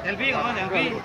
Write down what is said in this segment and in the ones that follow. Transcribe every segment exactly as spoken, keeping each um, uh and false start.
Selfie, ngomong selfie.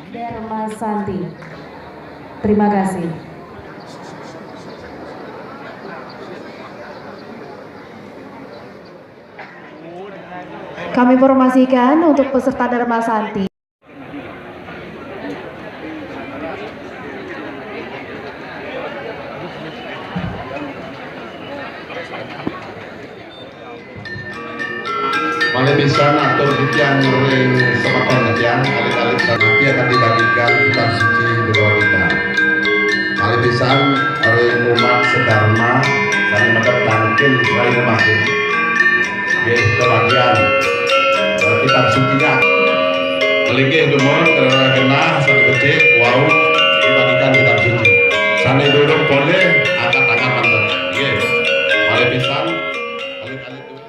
Derma Santi. Terima kasih. Kami informasikan untuk peserta Derma Santi. Malih pisan atur titiang ring semeton titiang, alit-alit sanaki akan dibagikan kitab suci Bhagavad Gita. Malih pisan ring umat sedharma sane medep tangkil rai mangkin. Nggih, kebagian, eh, kitab sucinya. Linggih dumun, rereh genah sane becik wau dibagikan kitab suci. Sane durung polih, angkat tangan manten. Nggih. Malih pisan, alit-alit dumun.